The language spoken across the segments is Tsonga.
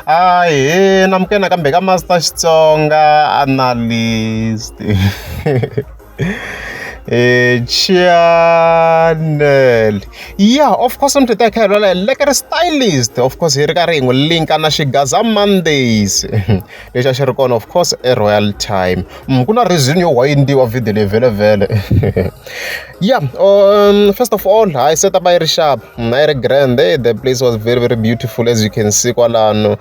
Ahee namukela nakambe ka Master Xitsonga Analyst channel ya of course mi ta hi kha hi lwela hi Lekker Stylist of course hi ri karhi hi n'wi linka na Xigaza Mondays lexi a xi ri kona of course eRoyal Time ku na reason yo why endliwa video leyi vhele vhele. Yeah, first of all, hayi, setup a yi ri sharp, a yi ri grand. Hey, the place was very very beautiful, as you can see kwalano.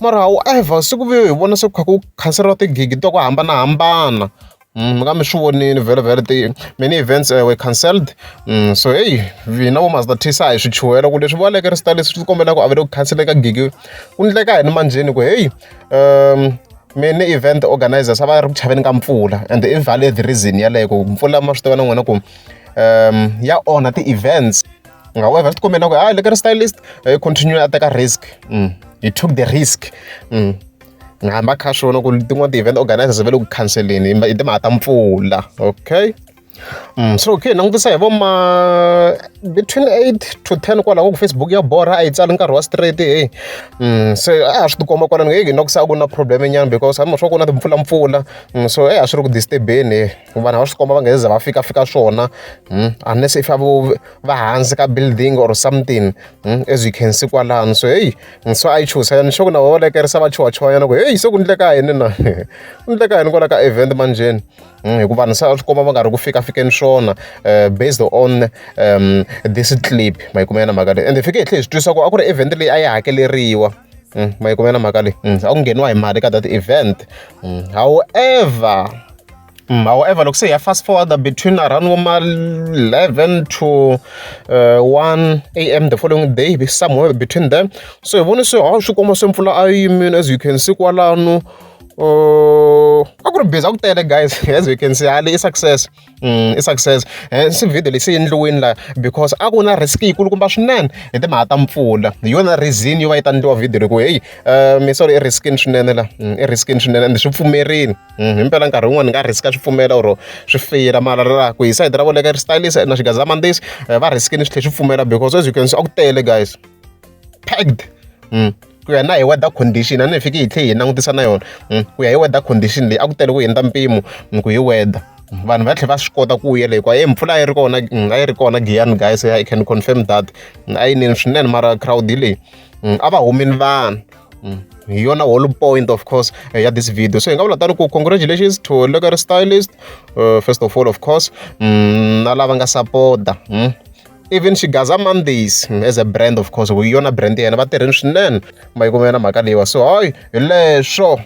Mara however, siku vuye hi vona se ku kha ku khanseriwa tigigi to ku hambanahambana. Mi nga mi swi vonini vhele vhele, ti many events were cancelled. So hey, hina vo Master T se a hi swi chuhela ku leswi va Lekker Stylist swi kombela ku a va le ku khansele ka gigi, ku ndleka yini manjheni ku hey, many event organizers a va ri ku chaveni ka mpfula, and i valid reason yaleyo ku mpfula, ma swi tiva na n'wina ku ya onha ti-events. However, swi ti kombela ku hayi, Lekker Stylist continue a teka risk. He took the risk. Hambi a kha a swi vona ku tin'wana ti-event organizers va le ku khanseleni hi timhaka ta mpfula. Okay. So okay, langutisa hi vo ma between 8 to 10 kwalaho ku Facebook ya borha, a yi tsali nkarhi wa straight. Hey, se a swi tikomba kwalano hey, loko se a ku na problem nyana because hambi swa ku na timpfulampfula. So hey, a swi ri ku disturbeni, vanhu a va swi komba va nga ze va fika fika swona, unless if a vo va hansi ka building or something, as you can see kwalano. So hey, so a yi chuhisa ni sure ku na vo Lekker se va chuhachuhanyana ku hey, se ku ndleka yini na ku ndleka yini kwala ka event manjheni, hikuva vanhu se a swi komba va nga ri ku fika fikeni swona, based on this clip. Ma yi kumela na mhaka leyi, and hi fike hi tlhela hi swi twisisa ku a ku ri event leyi a yi hakeleriwa. Ma yi kumela na mhaka leyi, a ku ngheniwa hi mali ka that event. However, loko se hi ya fast forward between around vo ma 11 to 1 a.m. the following day, somewhere between them, so hi vone se ha swi komba se mpfula a yi yimile, as you can see kwalano. A ku ri busy, a ku tele guys, as you can see. Hali i success, i success. Se video leyi se endliwini la because a ku na risk yikulukumba swinene hi timhaka ta mpfula. Hi yona reason yo va yi ta endliwa video leyi ku hey, misolo i riskini swinene la, i riskini swinene, and swi pfumerini. Himpela nkarhi wun'wani ni nga riska swi pfumela or swi feyila, mara ra ku hi side ra vo Lekker Stylist na Xigaza Mondays, va riskini swi tlhela swi pfumela because, as you can see, a ku tele guys, packed. Ku ya na hi weather condition, a ni hi fiki hi tlhe hi langutisa na yona. Ku ya hi weather condition leyi a ku tele ku hundza mpimo, ku hi weather vanhu va tlhela va swi kota ku ya leyi hikuva mpfula a yi ri kona, a yi ri kona Giyani guys. I can confirm that a yi nini swinene, mara crowd leyi a va humini vanhu. Hi yona whole point of course ya this video. So hi nga vula tani ku congratulations to Lekker Stylist, first of all, of course, na lava nga sapota, even Xigaza Mondays as a brand, of course, hi yona brand ya yena, va tirhini swinene. Ma yi kumela mhaka leyiwa, so hayi, hi leswo.